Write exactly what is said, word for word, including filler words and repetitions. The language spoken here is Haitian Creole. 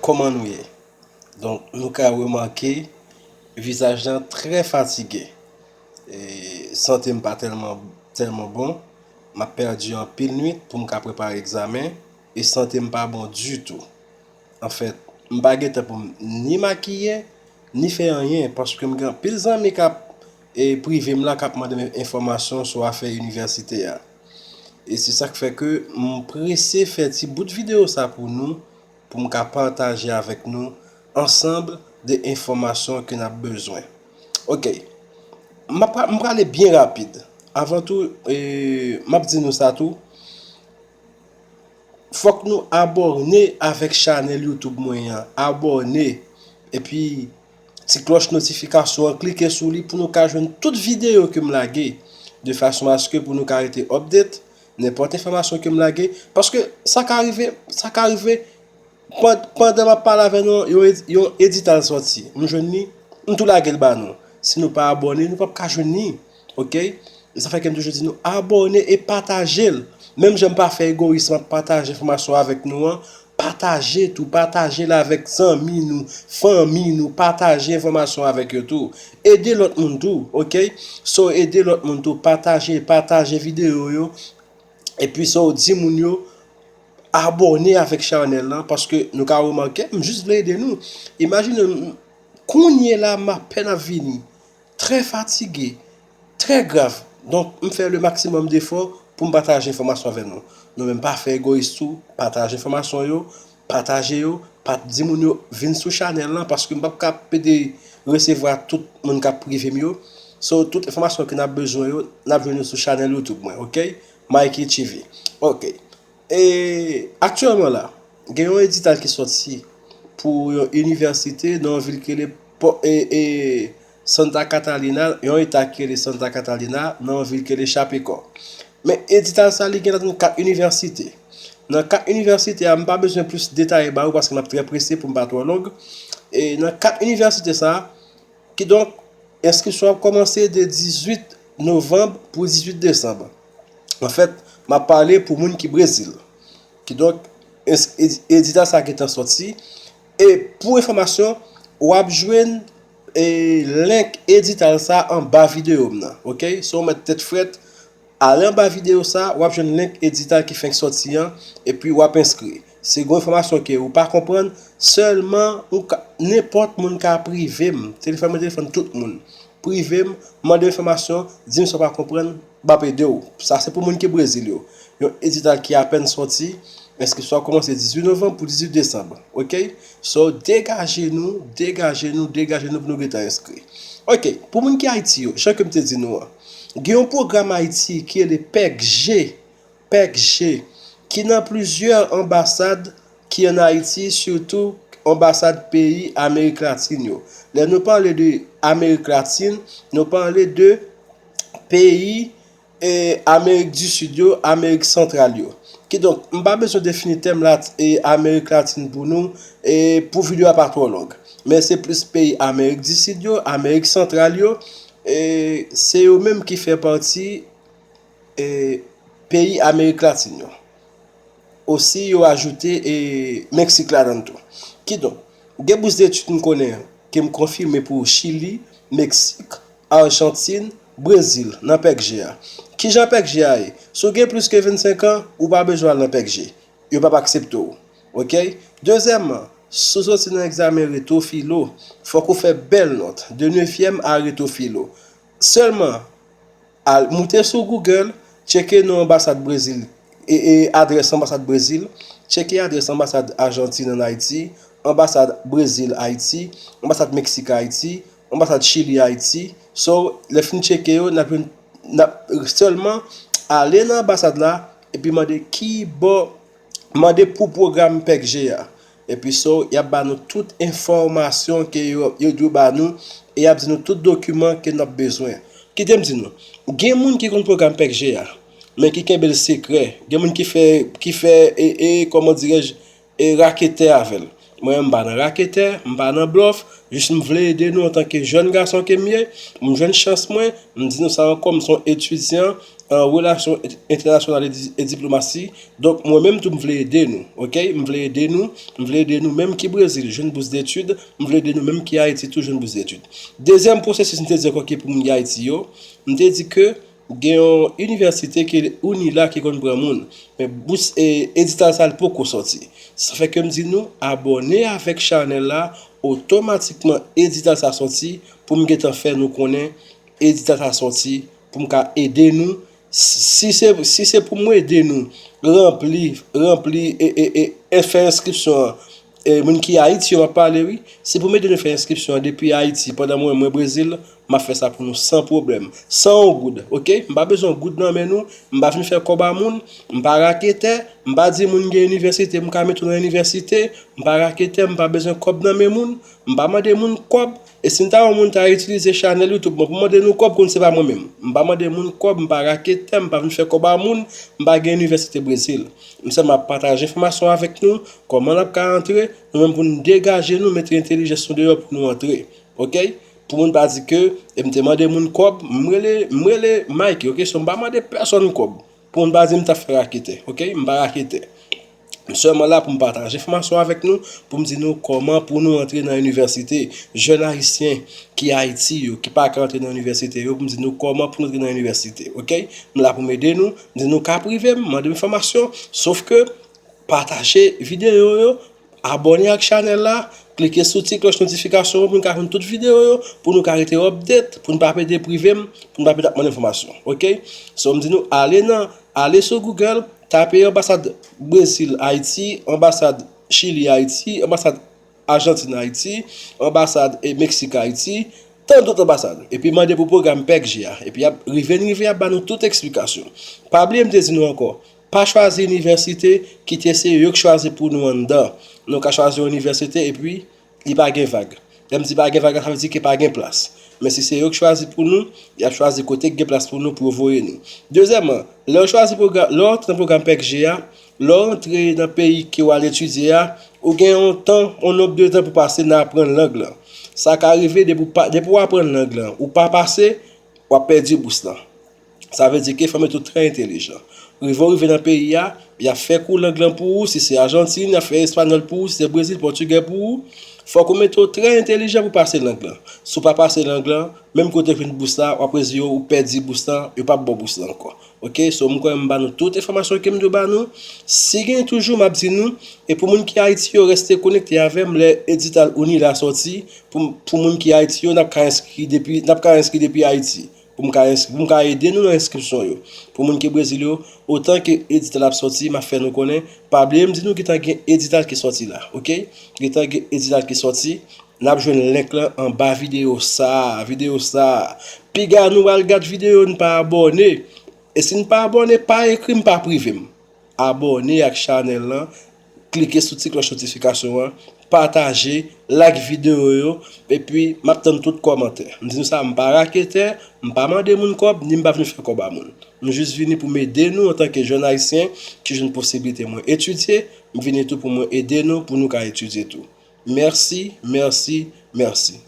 Kòman nou ye? Donk, nou ka remake vizaj lan trè fatige. E, sante m pa tèlman, tèlman bon. M ap pèdi anpil nwit pou m ka prepare egzamen. E sante m pa bon ditou. Anfèt, m pa gen tan pou m ni makiye, ni fè anyen, paske m gen anpil zanmi k ap, e, prive m la, k ap mande m enfòmasyon sou afè inivèsite a. E se sa k fè ke m prese fè ti bout videyo sa pou nou, pou m ka pataje avèk nou ansanm de enfòmasyon ke n ap bezwen. Oke. M ap, m prale byen rapid. Avan tou, e, m ap di nou sa tou. Fòk nou abòne avèk chanèl YouTube mwen an. Abòne. Epi, ti klòch notifikasyon an, klike sou li pou nou ka jwenn tout videyo ke m lage. De fason aske pou nou ka rete update, nenpòt enfòmasyon ke m lage. Paske sa ka rive, sa ka rive, pand-, pandan m ap pale avè nou, yon ed-, yon edital sòti. M jwenn li, m tou lage l ba nou. Si nou pa abòne, nou p ap ka jwenn li. Oke? E sa fè ke m toujou di nou abòne e pataje l. Menm jan m pa fè egoyis, m ap pataje enfòmasyon avèk nou an, pataje tou, pataje l avèk zanmi nou, fanmi nou, pataje enfòmasyon avèk yo tou. Ede lòt moun tou, oke? So, ede lòt moun tou, pataje, pataje videyo yo. Epi so, di moun yo abòne avèk chanèl lan, paske nou ka remake, m jis vle ede nou. Imajine, m, kounye la, m apèn ap vini. Trè fatige, trè grav. Donk, m fè le maksimòm defò pou m pataje enfòmasyon avè nou. Nou menm pa fè egoyis tou, pataje enfòmasyon yo, pataje yo, pa di moun yo vin sou chanèl lan, paske m p ap ka pede resevwa tout moun k ap prive m yo. So, tout enfòmasyon ke n ap bezwen yo, n ap jwenn yo sou chanèl YouTube mwen, oke? Mikey T V. Oke. E aktyèlman la, gen yon edital ki sòti pou yon inivèsite nan yon vil ki rele Po-, e, e, Santa Catalina, yon eta ki rele Santa Catalina, nan yon vil ki rele Chapecó. Men edital sa, li gen ladan kat inivèsite. Nan kat inivèsite a, m pa bezwen plis detaye ba ou paske m ap trè prese pou m pa twò long. E nan kat inivèsite sa, kidonk, enskripsyon ap kòmanse de dizuit novanm pou dizuit desanm. Anfèt, m ap pale pou moun ki Brezil. Kidonk, ens-, edi-, edital sa gentan sòti. E pou enfòmasyon, w ap jwenn, e, link edital sa anba videyo m nan. Oke? So, w mèt tèt frèt, ale anba videyo sa, w ap jwenn link edital ki fenk sòti an, epi w ap enskri. Si gen enfòmasyon ke ou pa konprann, sèlman ou ka, nenpòt moun ka prive m. Telefòn mwen, telefòn tout moun. Prive m, mande m enfòmasyon, di m sa w pa konprann, m ap ede w. Sa se pou moun ki Brezil yo. Yon edital ki apèn sòti, enskripsyon ap kòmanse dizuit novanm pou dizuit desanm. Oke? So, degaje nou, degaje nou, degaje nou pou nou gentan enskri. Oke, pou moun ki Ayiti yo, jan ke m te di nou an, gen yon pwogram Ayiti ki rele pèg G, pèg G, ki nan plizyè anbasad ki ann Ayiti, sitou anbasad peyi Amerik Latin yo. Lè nou pale de Amerik Latin, nou pale de peyi, e, Amerik di Sid yo, Amerik Santral yo. Kidonk, m pa bezwen defini tèm lat-, e, Amerik Latin pou nou, e, pou videyo a pa twò long. Men se plis peyi Amerik di Sid yo, Amerik Santral yo, e, se yo menm ki fè pati, e, peyi Amerik Latin yo. Osi, yo ajoute, e, Meksik ladan l tou. Kidonk, gen bous detid m konnen ke m konfime pou Chili, Meksik, Ajantin, Brezil nan pèg G a. Kijan pèg G a ye? Si w gen plis ke vennsenk an, ou pa bezwen al nan pèg G. Yo p ap aksepte w. Oke? Dezyèmman, si w soti nan egzamen reto filo, fòk ou fè bèl nòt, de nevyèm a reto filo. Sèlman, al moute sou Google, tcheke non anbasad Brezil, e, e adrès anbasad Brezil, tcheke adrès anbasad Ajantin ann Ayiti, anbasad Brezil Ayiti, anbasad Meksik Ayiti, anbasad Chili Ayiti. So, lè fin tcheke yo, n ap jwenn, n ap sèlman ale nan anbasad la, epi mande ki bò, mande pou pwogram pèg G a. Epi so, y ap ba nou tout enfòmasyon ke yo, yo dwe ba nou, e y ap di nou tout dokiman ke n ap bezwen. Kite m di nou, gen moun ki konn pwogram pèg G a, men ki kenbe l sekrè. Gen moun ki fè, ki fè, e, e, kòman dirèj, e raketè avè l. Mwen, m pa nan raketè, m pa nan blòf, jis m vle ede nou antanke jèn gason ke m ye, m jwenn chans mwen, m di nou sa ankò, m se yon etidyan an relasyon ent-, entènasyonal e di-, e diplomasi. Donk, mwen menm tou, m vle ede nou, oke? M vle ede nou, m vle ede nou menm ki Brezil jwenn bous detid, m vle ede nou menm ki Ayiti tou jwenn bous detid. Dezyèm pwosesis m te di ankò ki pou moun ki Ayiti yo, m te di ke gen yon inivèsite ki UNILA ki konn pran moun, men bous e, edital sa l poko sòti. Sa fè ke m di nou, abòne avèk chanèl la, otomatikman edital sa sòti, pou m gentan fè nou konnen edital sa sòti, pou m ka ede nou. Si se, si se pou m ede nou ranpli, ranpli e, e, e, e fè enskripsyon an, e, moun ki Ayiti yo m ap pale, wi. Se pou m ede nou fè enskripsyon an depi Ayiti, pandan mwen, mwen Brezil, m ap fè sa pou nou san pwoblèm. San yon goud, oke? M pa bezwen goud nan men nou, m pa vin fè kòb a moun, m pa raketè, m pa di moun gen inivèsite, m ka mete w nan inivèsite, m pa raketè, m pa bezwen kòb nan men moun, m pa mande moun kòb, e si m ta wè yon moun ta itilize chanèl YouTube mwen pou mande nou kòb, konn se pa mwen menm. M pa mande moun kòb, m pa raketè, m pa vin fè kòb a moun, m pa gen inivèsite Brezil. M sèlman ap pataje enfòmasyon avèk nou, kòman n ap ka antre, nou menm pou n degaje nou, mete entèlijans nou deyò pou nou antre. Oke? Pou moun pa di ke, e m te mande moun kòb, m rele, m rele Mike, oke? So, m pa mande pèsonn kòb. Pou moun pa di m t ap fè raketè, oke? M pa raketè. M sèlman la pou m pataje enfòmasyon avèk nou, pou m di nou kòman pou nou antre nan inivèsite. Jèn ayisyen ki Ayiti yo, ki pa ka antre nan inivèsite yo, pou m di nou kòman pou nou antre nan inivèsite, oke? M la pou m ede nou, m di nou ka prive m, mande m enfòmasyon, sof ke pataje videyo yo, abòne ak chanèl la, klike sou ti klòch notifikasyon an pou nou ka jwenn tout videyo yo, pou nou ka rete update, pou nou pa pede prive m, pou nou pa pede ap mande enfòmasyon, oke? So, m di nou, ale nan, ale sou Google, tape anbasad Brezil Ayiti, anbasad Chili Ayiti, anbasad Ajantin Ayiti, anbasad e Meksik Ayiti, tann tout anbasad. Epi mande pou pwogram pèk je a. Epi y ap rive n rive, y ap ba nou tout eksplikasyon. Pa bliye m te di nou ankò, pa chwazi inivèsite, kite se yo k chwazi pou nou anndan. Nou ka chwazi yon inivèsite epi li pa gen vag. Lè m di pa gen vag la, sa vle di ke pa gen plas. Men si se yo k chwazi pou nou, y ap chwazi kote k gen plas pou nou pou yo voye nou. Dezyèmman, lè w chwazi pwogra-, lè w antre nan pwogram pèk je a, lè w antre nan peyi ke w al etidye a, ou gen yon tan, yon nonb de tan pou pase nan aprann lang lan. Sa ka rive depi w pa, depi w aprann lang lan, ou pa pase, w ap pèdi bous lan. Sa vle di ke fò w mete w trè entèlijan. Rive w rive nan peyi a, y ap fè kou lang lan pou ou, si se Ajantin, y ap fè espanyòl pou ou, si se Brezil, pòtigè pou ou. Fòk ou mete w trè entèlijan pou pase lang lan. Si w pa pase lang lan, menm kote w jwenn bous la, w ap reziye w, ou pèdi bous lan, yo p ap ba w bous lan ankò. Oke, so m kwè m ba nou tout enfòmasyon ke m dwe ba nou. Si gen toujou, m ap di nou, e pou moun ki Ayiti yo, reste konekte avè m lè edital UNILA sòti, pou, pou moun ki Ayiti yo, n ap ka enskri depi, n ap ka enskri depi Ayiti. Pou m ka ens-, pou m ka ede nou nan enskripsyon yo. Pou moun ki Brezil yo, otan ke edital ap sòti, m ap fè nou konnen. Pa bliye m di nou gentan gen edital ki sòti la, oke? Gentan gen edital ki sòti. N ap jwenn link lan anba videyo sa a, videyo sa a. Piga nou al gad videyo, n pa abòne. E si n pa abòne, pa ekri m, pa prive m. Abòne ak chanèl lan, klike sou ti klòch notifikasyon an, pataje, like videyo yo, epi m ap tann tout kòmantè. M di nou sa, m pa raketè, m pa mande moun kòb, ni m pa vin fè kòb a moun. M jis vini pou m ede nou antanke jèn ayisyen ki jwenn posiblite mwen etidye, m vini tou pou mwen ede nou, pou nou ka etidye tou. Mèsi, mèsi, mèsi.